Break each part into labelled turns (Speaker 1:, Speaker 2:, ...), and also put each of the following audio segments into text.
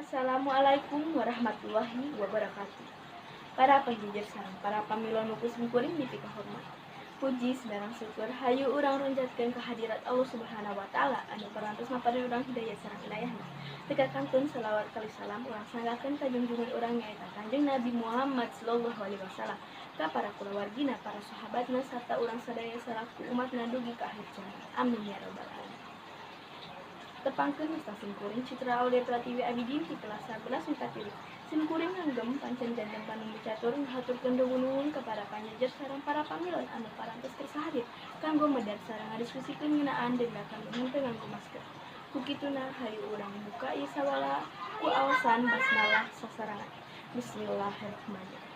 Speaker 1: Assalamualaikum warahmatullahi wabarakatuh. Para pangjejer sareng para pamilo nu ku simkuring dipikahormat. Puji sareng syukur hayu urang runjatkeun kehadirat Allah Subhanahu wa taala anu parantos maparin urang hidayah sareng inayahna. Teka kantun salawat kali salam urang sanggakeun ka junjungan urang nyaeta Kanjeng Nabi Muhammad sallallahu alaihi wasallam, ka para kulawargina, para sahabatna, sarta urang sadaya salaku umatna dugi ka akhir zaman. Amin ya rabbal alamin. Tepangkeun, wasta simkuring Citra Aulia Pratiwi Abidin di kelas 11 MIPA 3. Simkuring langgeng pancen janten panumbu catur ngahaturkeun nuhun ka para panjejer sareng para pamilon anu parantos kersa hadir kanggo medar sareng ngadiskusikeun ngeunaan denda kanggo henteu nganggo masker. Ku kituna, hayu urang buka ieu sawala ku aosan basmalah sasarengan. Bismillahirrahmanirrahim.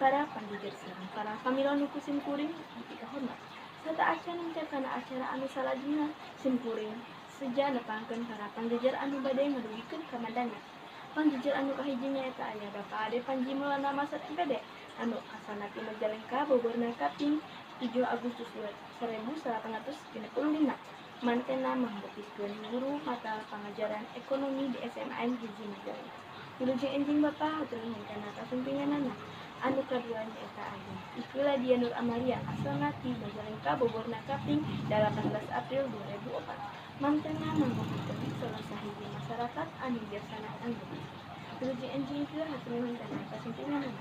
Speaker 1: Para panjejer sareng para pamilon nu ku simkuring dipikahormat. Sateuacan kana acara anu salajengna, simkuring seja nepangkeun para pangjejer anu bade ngadugikeun kamandangna. Pangjejer anu kahiji nyaeta aya Bapak Ade Panji Maulana Masad MPD anu asalna ti Majalengka, Bogorna kaping 7 Agustus 1865. Mantena mangrupikeun guru mata pangajaran ekonomi di SMAN 1 Majalengka. Wilujeng enjing, Bapak, hatur nuhun kana kasumpinganana. Anu kadua nyaeta aya Ike Ladia Nur Amalia, asalna ti Majalengka, Bogorna kaping 18 April 2004. Mantena mangrupikeun salah sahiji masyarakat anu biasana anggeus. Wilujeng enjing, Ke, hatur nuhun kana kasumpinganana.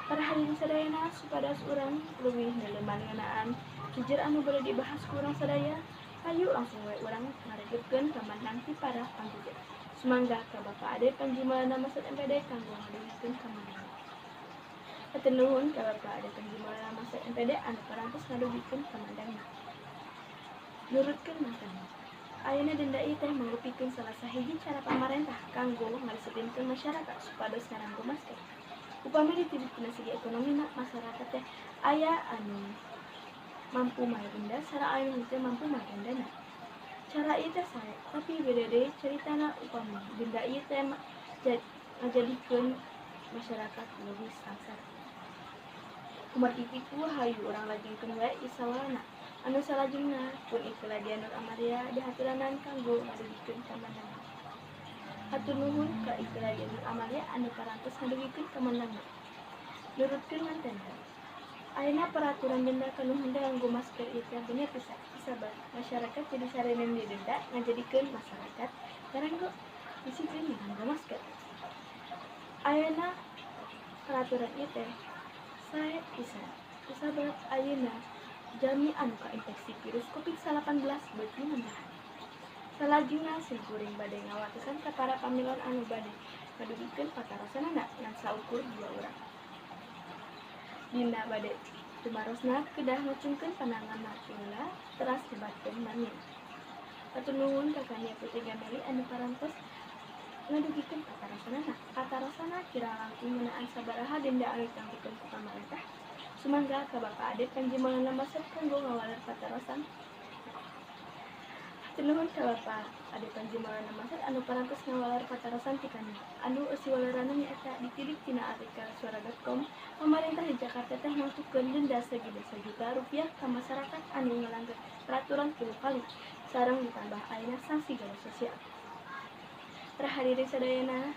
Speaker 1: Para hadirin sadayana, supados urang leuwih neuleman ngeunaan jejer anu bade dibahas ku urang sadaya, hayu langsung we urang ngaregepkeun kamandang ti para pangjejer. Sumangga ka Bapak Ade Panji Maulana Masad MPD kanggo ngadugikeun kamandangna. Hatur nuhun ka Bapak Ade Panji Maulana Masad MPD anu parantos ngadugikeun kamandangna. Nurutkeun mantena. Ayeuna denda ieu teh mangrupikeun salah sahiji cara pamarentah kanggo ngadisiplinkeun masyarakat supados ngaranggo masker. Upami ditilik tina segi ekonomina, masyarakat teh aya anu mampu mayar denda sareng anu henteu mampu mayar dendana. Cara ieu teh sae, tapi beda deui caritana upami denda ieu teh ngajadikeun masyarakat leuwih sangsara. Kumargi kitu, hayu urang lajengkeun wae ieu sawalana. Anu salajengna pun Ike Ladia Nur Amalia dihaturanan kanggo ngadugikeun kamandangna. Hatur nuhun ka Ike Ladia Nur Amalia anu parantos ngadugikeun kamandangna. Nurutkeun mantena. Ayeuna peraturan denda kanu henteu nganggo masker ieu teh bener pisan. Sabab masyarakat jadi sarenen didenda, ngajadikeun masyarakat ngaranggo disiplin nganggo masker. Ayeuna peraturan ieu teh sae pisan. Kusabab ayeuna jalmi anu kainfeksi virus COVID-19 beuki nambahan. Salajengna, simkuring bade ngawatesan ka para pamilon anu bade ngadugikeun patarosanana ngan saukur dua urang. Dina bade tumarosna kedah ngacungkeun panangan heula teras nyebatkeun namina. Hatur nuhun ka Kania Putri Gameli anu parantos ngadugikeun patarosanana. Patarosanna kirang langkung ngeunaan sabaraha denda anu ditangtukeun ku pamarentah. Sumangga ka Bapak Ade Panji Maulana Masad kanggo ngawaler patarosan. Hatur nuhun ka Bapak Ade Panji Maulana Masad anu parantos ngawaler patarosan ti kami. Anu eusi waleranna nyaeta ditilik tina artikel suara.com, pamarentah di Jakarta teh nangtukeun denda sagede 1 juta rupiah ka masyarakat anu ngalanggar peraturan tilu kali sareng ditambah ayeuna sanksi gawe sosial. Para hadirin sadayana,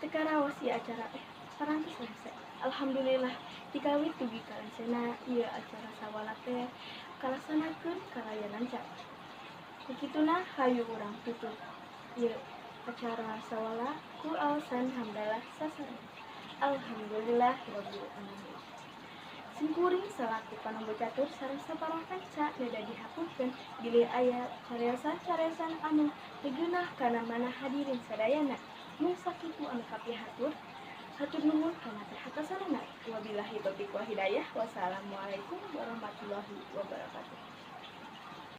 Speaker 1: teu karaos ieu acara teh parantos selesai. Alhamdulillah, tikawit dugi ka lensena ieu acara sawala teh kalaksanakeun kalayan lancar. Ku kituna, hayu urang tutup ieu acara sawala ku aosan hamdalah sasarengan. Alhamdulillahirabbil alamin. Simkuring salaku panumbu catur sareng sapara kanca neda dihapunten bilih aya cariosan-cariosan anu teu geunah kana manah hadirin sadayana. Mung sakitu anu kapihatur. Hatur nuhun kana perhatosanana. Wabillahi taufiq wal hidayah. Wassalamualaikum warahmatullahi wabarakatuh.